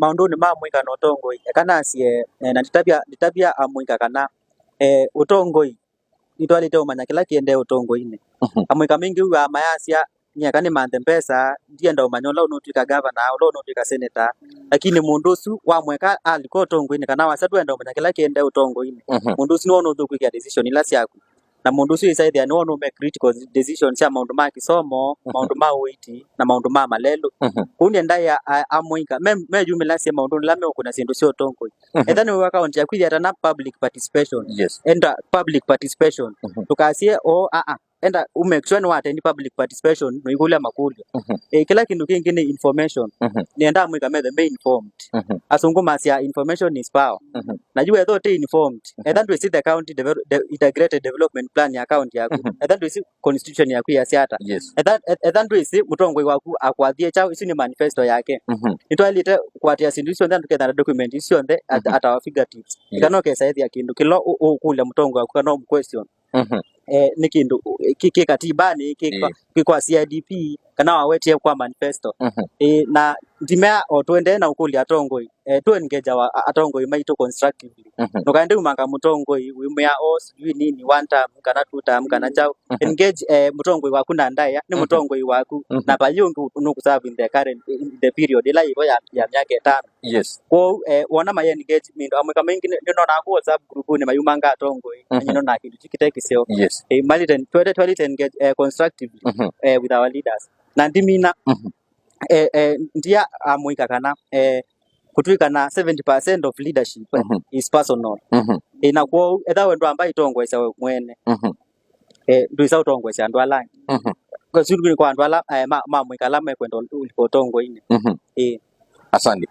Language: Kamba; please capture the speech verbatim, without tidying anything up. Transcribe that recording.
maũndũnĩ ma amũika na ũtongoi, eka nasye, eh, na nditavya, nditavya amũika kana, eh, ũtongoi, nĩtwaĩlĩte ũmanya kĩla kĩendee ũtongoinĩ. Mhm. Amũika maingĩ wĩw'aa mayasya, "Nyie eka nĩmanthe mbesa, ndienda ũmanya ũla ũnũtw'ĩka gavana, ũla ũnũtw'ĩka seneta." Lakini mũndũ ũsu wamweka alika ũtongoinĩ, kana wasya ndwenda ũmanya kĩla kĩendee ũtongoinĩ, mhm, mũndũ ũsu nĩwe ũnũtw'ĩka decision ila syaku. Na mũndũ ũsu ĩsaĩthĩa nĩwe ũnũme critical decision sya maũndũ ma kĩsomo, mhm, maũndũ ma ũiiti, na maũndũ ma malelũ. Mhm. Kũu nĩendaĩa a-, amũika me, meyumĩlasye maũndũnĩ ala meũkũna syĩndũ sya ũtongoi. Mhm. Etha nĩwĩwa kaunti yaku ĩyatana public participation. Yes. Enda public participation. Mhm. Ndũkasye, "Oh, aa, aa." Enda u make sure nĩwatendi public participation, noikũlya makũlyo. Mhm. Eh, kĩla kĩndũ kĩngĩ nĩ information. Mhm. Nĩenda amũika methe me informed. Mhm. Asũngũ masya, "Information is power." Mhm. Na yu etha ũte informed, mhm, etha ndwĩsĩ the county devel-, de-, integrated development plan ya county yaku, mhm, etha ndwĩsĩ constitution yaku yasya ata. Yes. Etha, eth-, etha ndwĩsĩ mũtongoi waku akwathie kyaũ, isu nĩ manifesto yake. Mhm. Nĩtwaĩlĩte kũatĩĩa syĩndũ isu syonthe, andũ kethana document isu syonthe at, mhm, at our fingertips. Yes. Kana ũkesaĩthĩa kĩndũ kĩla ũ-, ũkũlya mũtongoi waku kana ũmquestion. Mhm. Eh, nĩ kĩndũ kĩ, kĩ katibanĩ, kĩ kwa, ĩĩ, kĩ kwa C I D P, kana wawetie kwa manifesto. Mhm. Eh, na ndimea o tũendee na ũkũlya atongoi, eh, tũ engage wa, a-, atongoi maitũ constructively. Mhm. Ndũkaende umanga mũtongoi wĩmwĩa, "Oh, sijui nini, one term, kana two term, kana, mhm, kyaũ." Mhm. Engage, eh, mũtongoi waku na ndaĩa, nĩ, mhm, mũtongoi waku, mhm, na vai ũngĩ nũkũserve in the current, in the period ĩla yĩvo ya, ya myaka ĩtano. Yes. Kwoou, eh, wona mai engage mĩndũ amwe kama ingĩ nĩ-, nĩnonaa ku WhatsApp group-inĩ mayumanga atongoi, mhm, nĩnonaa kĩndũ kĩu kĩte kĩseo. Yes. Eh, malite, twete, twalite engage, eh, constructively, mhm, eh, with our leaders. Na ndimina, mhm, eh, eh, ndia amũika kana, eh, kũtw'ĩka na seventy percent of leadership, mhm, is personal. Mhm. Eh, na kwoou, etha wendo amba itongoesya we mwene. Mhm. Eh, ndwĩsa ũtongoesya andũ ala angĩ. Mhm. Kwa sababu nĩ kwa andũ ala, eh, ma, ma mũika ala mekwenda ũl-, ũlika ũtongoinĩ. Mhm. Eh. Asante.